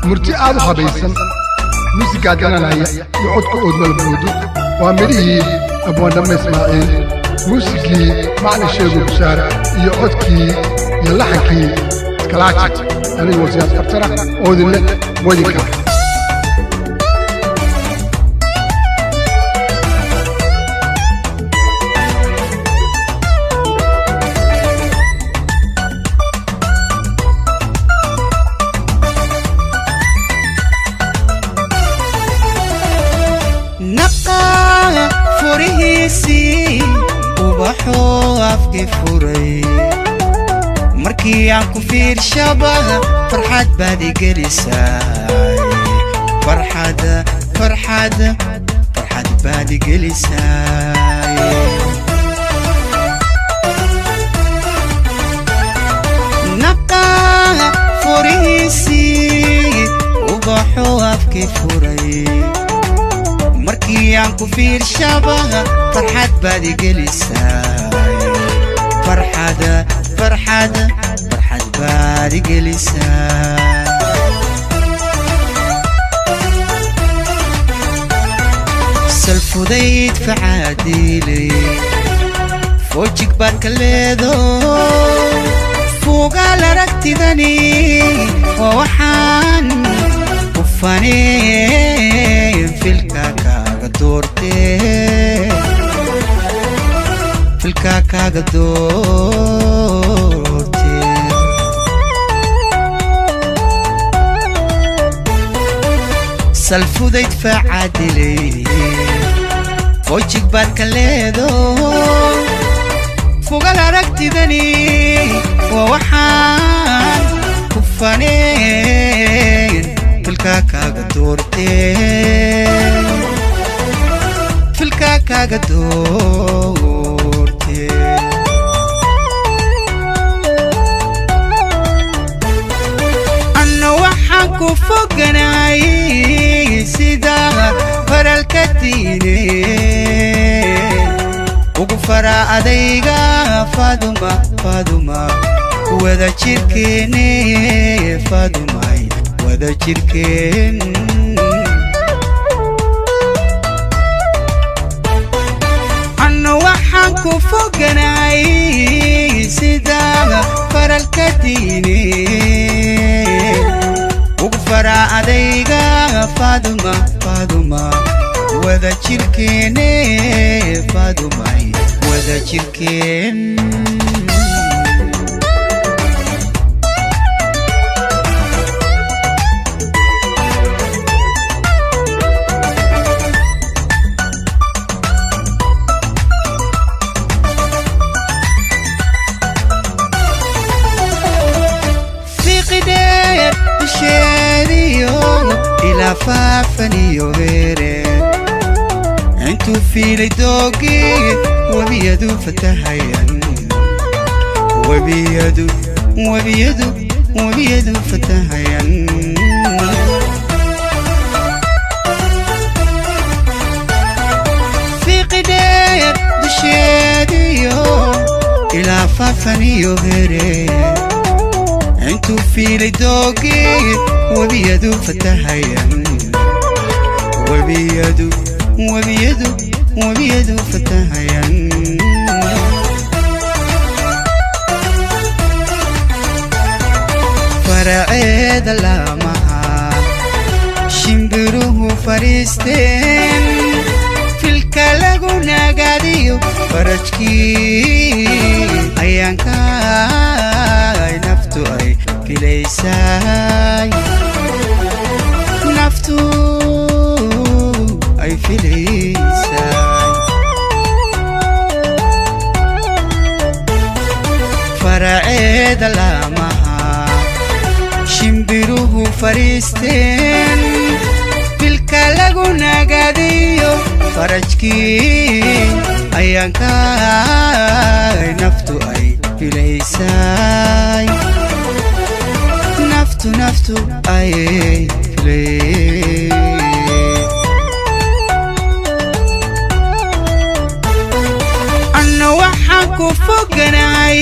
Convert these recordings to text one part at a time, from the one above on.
Murti aad u habaysan, muusigaa dananaya iyo codka oodmal moodo. Waa midhihii Abwaandhamme Ismaaciil, muusigii Macalin Sheego Bushaare iyo codkii iyo laxankii Iskalaaji. Anigoo Siyaad Farjara oodin leh wadinka. Naqaa furihiisii ubaxoo afkii furay markii aan ku fiirshaba, farxad baad igelisaay, farxad, farxad, farxad baad igelisaay. Naqaa furihiisii ubaxoo afkii furay markii aan ku fiirshaba, farxad baad igelisaay, farxad, farxad, farxad baad igelisaay. Salfudayd facaadiiley, foojig baad ka leedo, fuugaal aragtidani waa waxaan ku faneen, filka kaaga doortee, filka kaaga doortee. Salfudayd facaadiley, foojig baad ka leedo, fugal aragtidani waa waxaan ku faneen, filka kaaga doortee, filka kaaga doortee. Anna waxaan ku foganay sida faralka diine ugu fara adayga. Faaduma, Faaduma, wada jirkeene, Faadumay, wada jirkeen. Anna waxaan ku foganay sida faralka diine ugu fara adayga. Faaduma, Faaduma, wada jirkeene, Faadumay, wada jirkeen. Fiiqidheer dusheediyo ilaa faafaniyo heere, intuu fiilay doogii, webiyadu fatahayan, webiyadu, webiyadu, webiyadu fatahayan. Fiiqidheer dusheediyo ilaa faafaniyo here, intuu fiilay doogii, webiyadu fatahayan, webiyadu, webiyadu, webiyadu fatahayan. Faraceeda laamaha shimbiruhu fadhiisteen, filka lagu nagaadiyo farajkii ayaankaay, naftu ay filaysaay, naftu ay filaysaay. Faraceeda laamaha shimbiruhu fadhiisteen, filka lagu nagaadiyo farajkii ayaankaay, naftu ay filaysaay, naftu, naftu ay filay. Anna waxaan ku foganay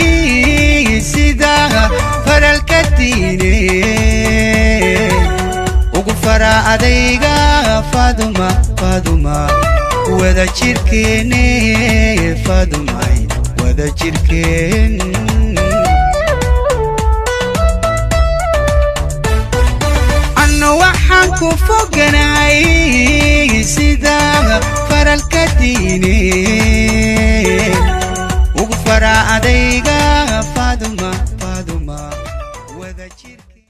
sida faralka diine. Fara adayga, Faaduma, Faaduma, wada jirkeene, Faadumay, wada jirkeen. Anna waxaan ku foganahay sida faralka diineed.